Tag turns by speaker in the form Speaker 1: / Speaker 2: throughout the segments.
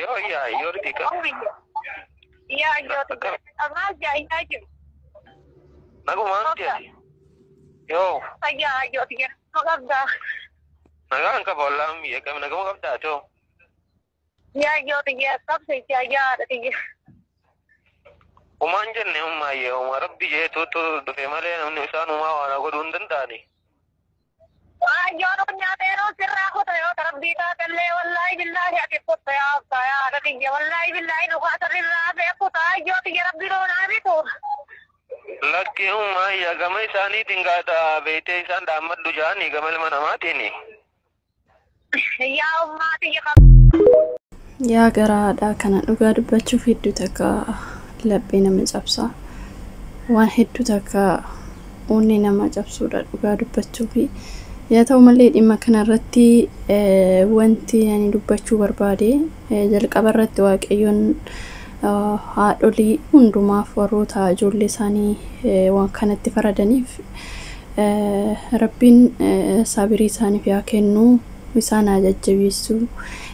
Speaker 1: Yoo yaa yoo tika.
Speaker 2: Yaa yoo tika. Maal jaa jiru?
Speaker 1: Nagumaan jeeti. Yoo.
Speaker 2: Fayyaa yoo tika. Qabdaa.
Speaker 1: Nagaan qaba wallaan biyya qabna nagama qabdaa too.
Speaker 2: Yaa yoo tika qabsa yaa tika.
Speaker 1: Umaan jenne ummaayyee uma rabbi jeetuutu dhufe malee namni isaan umaa waan godhuu hin danda'ani.
Speaker 2: Yoo nyaateeroo sirraa kuta yoo rabbii taatellee wallaahi billaahi ati kutta yaa abbaa yaa haadha tiyya wallaahi billaahi nu kaasarrirraa beekuta yoo tiyya rabbi nuu bitu.
Speaker 1: Lakki ummaayya gama isaaniitiin gaata beeytee isaan dhaammadhu jaanii gama ilma namaatiin.
Speaker 2: Yaa ummaa tiyya.
Speaker 3: Yaa garaadha kana dhugaa dubbachuuf hedduu takka laphee nama cabsa. Waan hedduu takka onnee nama cabsuudha dhugaa dubbachuufi. Yaa ta'u malee dhimma kanarratti wanti ani dubbachuu barbaade jalqaba irratti Waaqayyoon haadholii hundumaaf warroota ijoollee isaanii waan kanatti faradaniif Rabbiin sabirii isaaniif yaa kennu, isaan haa jajjabeessu.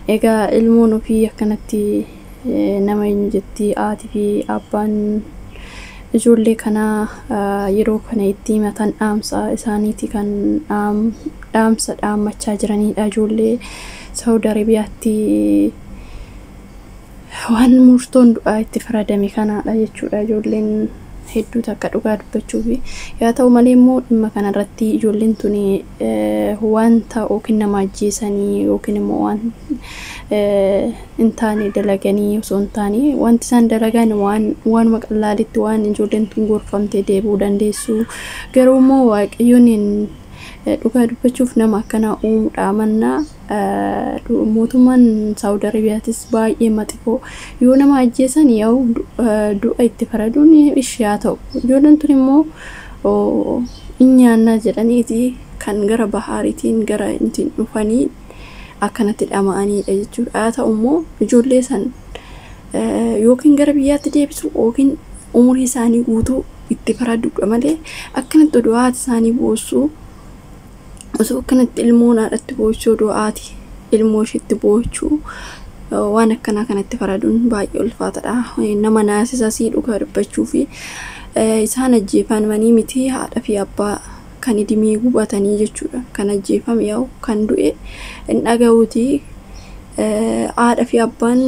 Speaker 3: Egaa ilmoon ofii akkanatti nama eenyu jetti haatii fi abbaan ijoollee kanaa yeroo kana itti himatan dhaamsa isaaniiti kan dhaamsa dhaammachaa jiranidha. Ijoollee Saawud Arabiyaatti waan murtoon du'aa itti faradame kanaadha jechuudha. Ijoolleen hedduu takka dhugaa dubbachuufi. Yaa ta'u malee immoo dhimma kanarratti ijoolleen tuni wanta yookiin nama ajjeesanii yookiin immoo waan hin taane dalaganii osoo hin taane wanti isaan dalagan waan waanuma qallaalitti waan ijoolleen tun gorfamtee deebi'uu dandeessu. Garuu immoo Waaqayyoon dhugaa dubbachuuf nama akkanaa uumuudha mannaa mootummaan Saawud Arabiyaatis baay'ee maxifoo yoo nama ajjeesan yaa'u du'a itti faraduun ishee haa ta'u. Ijoolleen tun immoo hin nyaannaa jedhaniiti kan gara bahaariitiin gara ittiin dhufanii akkanatti dhama'aniidha jechuudha. Haa ta'u immoo ijoollee san yookiin gara biyyaatti deebisu yookiin umurii isaanii guutuu itti faraduudha malee akkanatti oduu haati isaanii boossu osoo akkanatti ilmoon haadhatti boochuu oduu haati ilmoo isheetti boochuu waan akkanaa kanatti faraduun baay'ee ulfaataadha. Nama naasisasii dhugaa dubbachuu fi isaan ajjeefamanii miti haadha fi abbaa kan idimee gubatanii jechuudha. Kan ajjeefame yaa'u kan du'e hin dhaga'uuti. Haadha fi abbaan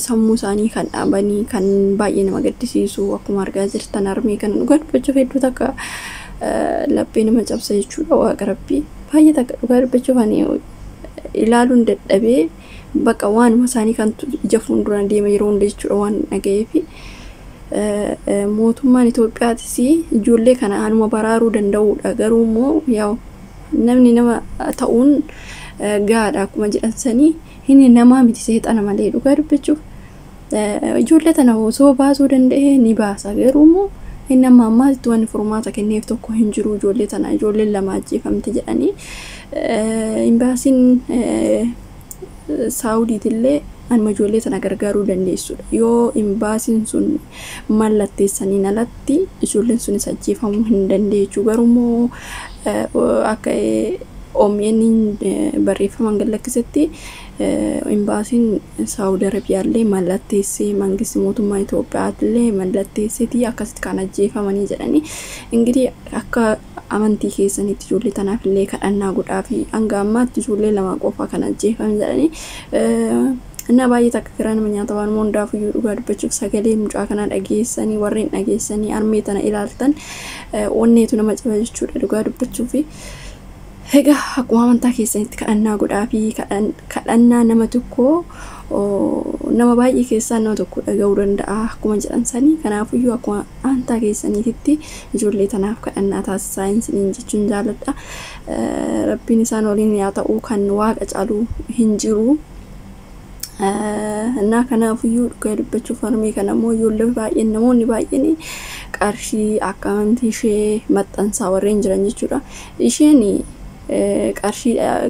Speaker 3: sammuu isaanii kan dhaabanii kan baay'ee nama gaddisiisu akkuma argaa jirtan harmee kana dhugaa dubbachuuf hedduu takka laphee nama cabsa jechuudha. Waaqa rabbii baay'ee takka dhugaa dubbachuuf ani ilaaluun dadhabee bakka waanuma isaanii kan ija fuulduraan deema yeroo hunda jechuudha waan dhaga'eefi. Mootummaan Itoophiyaatis ijoollee kana anuma baraaruu danda'uudha. Garuu immoo yaa'u namni nama ta'uun gahaadha akkuma jedhan sanii inni namaa miti seexana malee dhugaa dubbachuuf. Ijoollee tana osoo baasuu danda'e ni baasa. Garuu immoo inni amma ammaatti wanni furmaata kenneef tokko hin jiru. Ijoollee tana ijoolleen lama ajjeefamte jedhanii imbaasiin Saawudiitillee anuma ijoollee tana gargaaruu dandeessudha. Yoo imbaasiin sun mallatteessaniin alatti ijoolleen sunis ajjeefamuu hin dandeechu. Garuu immoo akka OMN barreeffaman gad lakkisetti imbaasiin Saawud Arabiyaallee mallatteessee mangisti mootummaa Itoophiyaallee mallatteesseeti akkasitti kan ajjeefamanii jedhanii. Ingirii akka amantii keessanitti ijoollee tanaaf illee kadhannaa godhaa fi hanga ammaatti ijoollee lama qofa kan ajjeefame jedhanii. Innaa baay'ee takka garaa nama nyaata waan hundaaf iyyuu dhugaa dubbachuuf sagalee mucaa kanaa dhageessanii warreen dhageessanii harmee tana ilaaltan onneetu nama caba jechuudha dhugaa dubbachuuf. Egaa akkuma amantaa keessanitti kadhannaa godhaa fi kadhannaa nama tokko nama baay'ee keessaa nama tokko dhaga'uu danda'a akkuma jedhan sanii. Kanaafuyyuu akkuma amantaa keessaniititti ijoollee tanaaf kadhannaa taasisaa isiniin jechuun jaalladha. Rabbiin isaan waliin haa ta'u, kan waaqa caalu hin jiru. Innaa kanaafuyyuu dhugaa dubbachuuf harmee kana immoo ijoollee baay'een namoonni baay'een qarshii akka amantii ishee maxxansaa warreen jiran jechuudha. Isheen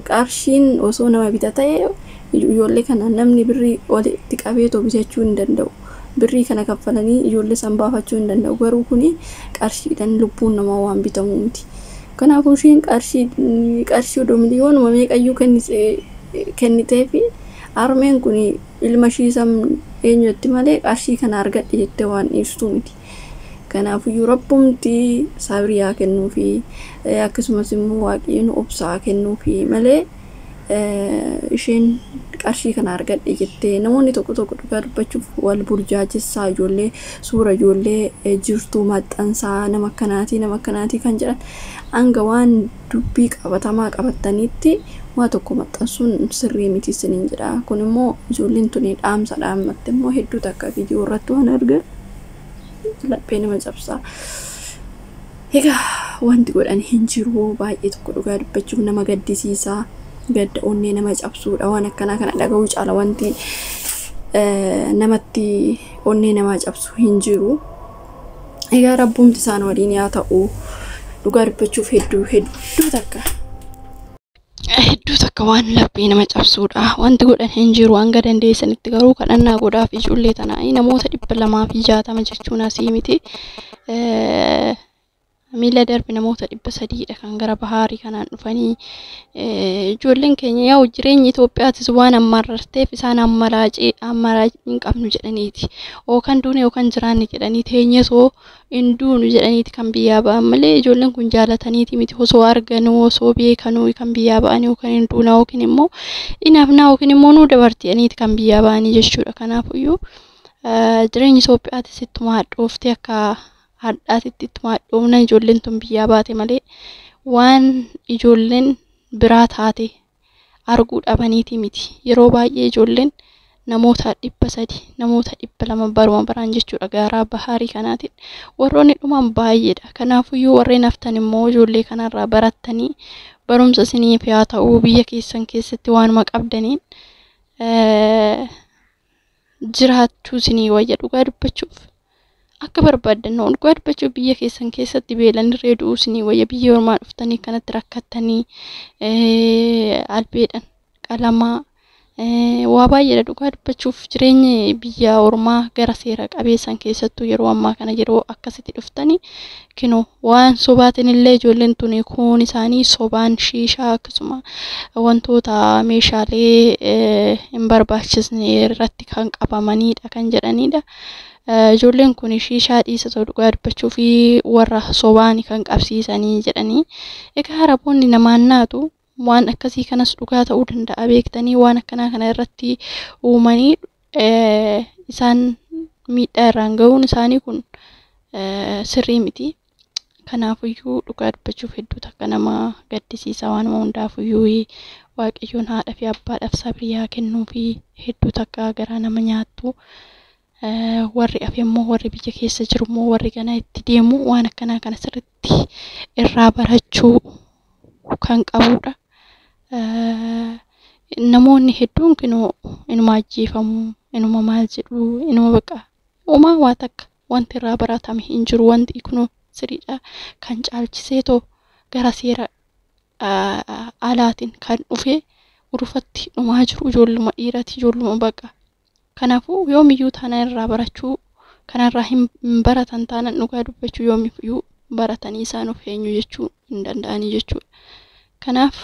Speaker 3: qarshiin osoo nama bita ta'e ijoollee kana namni birrii walitti qabeetoo bitachuu hin danda'u. Birrii kana kaffalanii ijoollee san baafachuu hin danda'u. Garuu kuni qarshiidhaan lubbuun namaa waan bitamu miti. Kanaafuu isheen qarshii odoo miliyoonuma meeqayyuu kenniteefi harmeen kun Ilma ishii san eenyutti malee qarshii kana argadhe jettee waan dhiistuu miti. Kanaafiyyuu rabbumti sabrii haa kennuufi, akkasumas immoo waaqayyoon obsa haa kennuufi malee isheen qarshii kana argadhe jettee namoonni tokko tokko dhugaa dubbachuuf wal burjaajessaa, ijoollee suura ijoollee jirtuu maxxansaa, nama akkanaatii nama akkanaatii kan jedhan, hanga waan dubbii qabatamaa qabatanitti waa tokko maxxansuun sirrii miti isiniin jedha. Kun immoo ijoolleen tuni dhaamsa dhaammatte immoo hedduu takka viidiyoo irratti waan argan laphee nama cabsaa. Egaa wanti godhan hin jiru, baay'ee tokko dhugaa dubbachuuf nama gaddisiisaa, gadda onnee nama cabsuudha. Waan akkanaa kana dhaga'uu caala wanti namatti onnee namaa cabsu hin jiru. Egaa rabbumti isaan waliin haa ta'u. Dhugaa dubbachuuf hedduu hedduu takka. Hedduu takka waan laphee nama cabsuudha. Wanti godhan hin jiru, hanga dandeessanitti garuu kadhannaa godhaaf ijoollee tanaa. Namoota 260 jechuun asii miti. Miila darbe namoota 300dha kan gara bahaarii kanaan dhufanii. Ijoolleen keenya yaa'u jireenyi Itoophiyaatis waan ammararteef isaan ammaraacii ammaraacii hin qabnu jedhaniiti. Yookaan duune yookaan jiraanne jedhanii, teenyee osoo hin duunu jedhaniiti kan biyyaa ba'an malee, ijoolleen kun jaalataniiti miti. Osoo arganuu, osoo beekanuu kan biyyaa ba'an, yookaan hin duunaa yookiin immoo hin hafnaa yookiin immoo nuu dabartiyaniiti kan biyyaa ba'anii jechuudha. Kanaafuyyuu jireenyi Itoophiyaatis ittuma hadhooftee, akka hadhaatitti ittuma hadhoofna ijoolleen tun biyyaa baate malee, waan ijoolleen biraa taate arguu dhabaniiti miti. Yeroo baay'ee ijoolleen namoota 300, namoota 200 baruma baraan jechuudha gaaraa bahaarii kanaatiin warroonni dhuman baay'eedha. Kanaafuyyuu warreen haftan immoo ijoollee kanarraa barattanii barumsa isiniif haa ta'uu, biyya keessan keessatti waanuma qabdaniin jiraachuu isinii wayya dhugaa dubbachuuf. Akka barbaaddan dhugaa dubbachuuf biyya keessan keessatti beelan irree du'uu isinii wayya, biyya ormaa dhuftanii kanatti rakkattanii albeedhaan qalamaa waa baay'eedha. Dhugaa dubbachuuf jireenyi biyya ormaa gara seera qabeessan keessattuu yeroo ammaa kana yeroo akkasitti dhuftanii kinoo waan sobaatiin illee ijoolleen tuni kuun isaanii sobaan shiishaa akkasuma wantoota meeshaalee hin barbaachisne irratti kan qabamanidha kan jedhanidha. Ijoolleen kun shiishaa dhiisa ta'u dhugaa dubbachuu fi warra sobaan kan qabsiisanii jedhanii. Egaa haraboonni namaan naatu, waan akkasii kanas dhugaa ta'uu danda'a beektanii, waan akkanaa kana irratti uumanii isaan miidhaa irraan ga'uun isaanii kun sirrii miti. Kanaafuyyuu dhugaa dubbachuuf hedduu takka nama gaddisiisa. Waanuma hundaafuyyuu waaqayyoon haadha fi abbaadhaaf sabrii haa kennuu fi hedduu takka garaa nama nyaattu. Warri hafe immoo, warri biyya keessa jiru immoo, warri gana itti deemu waan akkanaa kana sirriitti irraa barachuu kan qabudha. Namoonni hedduun kinoo inuma ajjeefamu, inuma maal jedhu, inuma baqa uumaa waa takka wanti irraa baratame hin jiru. Wanti kunoo siriidha kan caalchisee too gara seera alaatiin kan dhufe urfatti dhumaa jiru ijoolluma dhiirati, ijoolluma baqa. Kanaafuu yoomiyyuu taanaan irraa barachuu kanarraa hin baratan taanaan, dhugaa dubbachuu yoomiyyuu baratanii isaan of eenyu jechuu hin danda'anii jechuudha. Kanaaf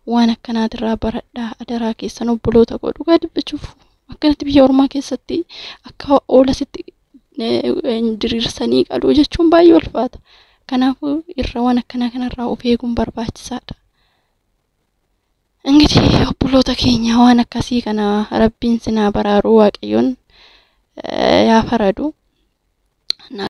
Speaker 3: waan akkanaatirraa baradhaa adaraa keessan, obboloota koo. Dhugaa dubbachuuf akkanatti biyya ormaa keessatti akka oolasitti diriirsanii qaluu jechuun baay'ee ulfaata. Kanaafuu irra waan akkanaa kanarraa of eeguun barbaachisaadha. Ingitii obboloota keenya, waan akkasii kana rabbiin sinaa baraaruu, waaqayyoon yaa faradu.